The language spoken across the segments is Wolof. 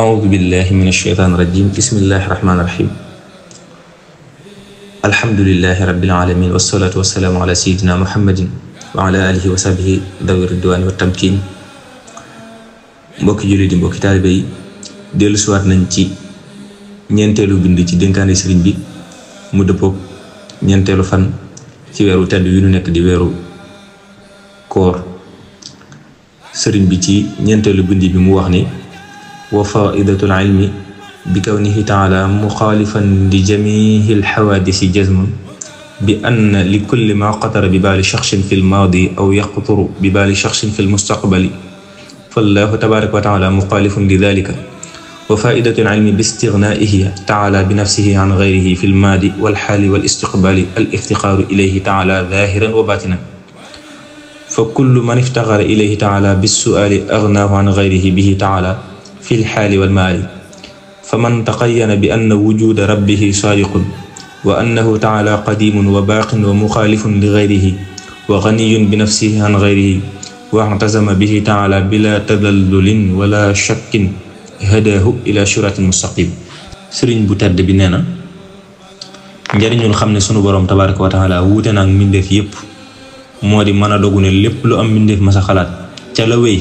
أعوذ بالله من الشيطان الرجيم بسم الله الرحمن الرحيم الحمد لله رب العالمين والصلاة والسلام على سيدنا محمد وعلى آله وصحبه ذوي الرضوان والتمكين mbokki jullit yi mbokki taalibe yi dellu siwaat nañ ci ñeenteelu bind ci dénkaane sëriñ bi mu dëppoog ñeenteelu fan ci weeru tedd wi nu nekk di weeru koor sëriñ bi ci ñeenteelu bind bi mu wax ni wa faidatul ilmi bi kawnihi taala muxaalifan li jamihi alxawaadisi jazmun bi anna li kulli ma qatara bi baali shaxsin fi lmaadi aw yaqturu bi baali shaxsin fi lmustaqbali فالله تبارك وتعالى مخالف لذلك وفائدة العلم باستغنائه تعالى بنفسه عن غيره في الماضي والحال والاستقبال الافتقار إليه تعالى ظاهرا وباطنا فكل من افتقر إليه تعالى بالسؤال أغناه عن غيره به تعالى في الحال والمال فمن تقين بأن وجود ربه صادق وأنه تعالى قديم وباق ومخالف لغيره وغني بنفسه عن غيره واعتزم به تعالى بلا تذلل ولا شك هداه إلى صراط مستقيم sëriñ bu tedd bi nee na njariñul xam ne sunu boroom tabaraka wa taala wuute na ak mbindeef yépp moo di mën a dogu ne lépp lu am mbindeef ma sa xalaat ca la wéy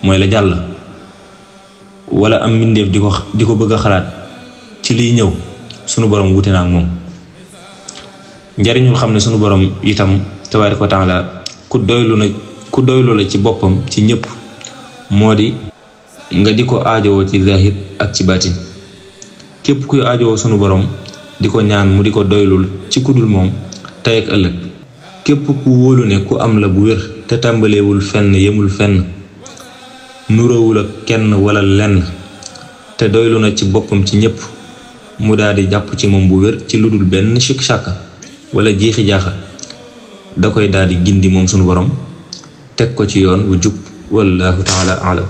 mooy la jàll wala am mbindeef di ko bëgg a xalaat ci liy ñëw sunu boroom wuute na ak moom njariñul xam ne sunu boroom itam tabaraka wa taala ku doylu la ci boppam ci ñëpp moo di nga di ko aajowoo ci zahir ak ci baatin képp kuy aajowoo sunu borom di ko ñaan mu di ko doylul ci kudul moom tey ak ëllëg képp ku wóolu ne ku am la bu wér te tàmbaleewul fenn yemul fenn nuróowul ak kenn wala lenn te doylu na ci boppam ci ñëpp mu daldi jàpp ci moom bu wér ci ludul benn sikk sàkka wala jiixi jaaxa da koy daldi gindi moom sunu borom teg ko ci yoon wu jub wallahu taala alam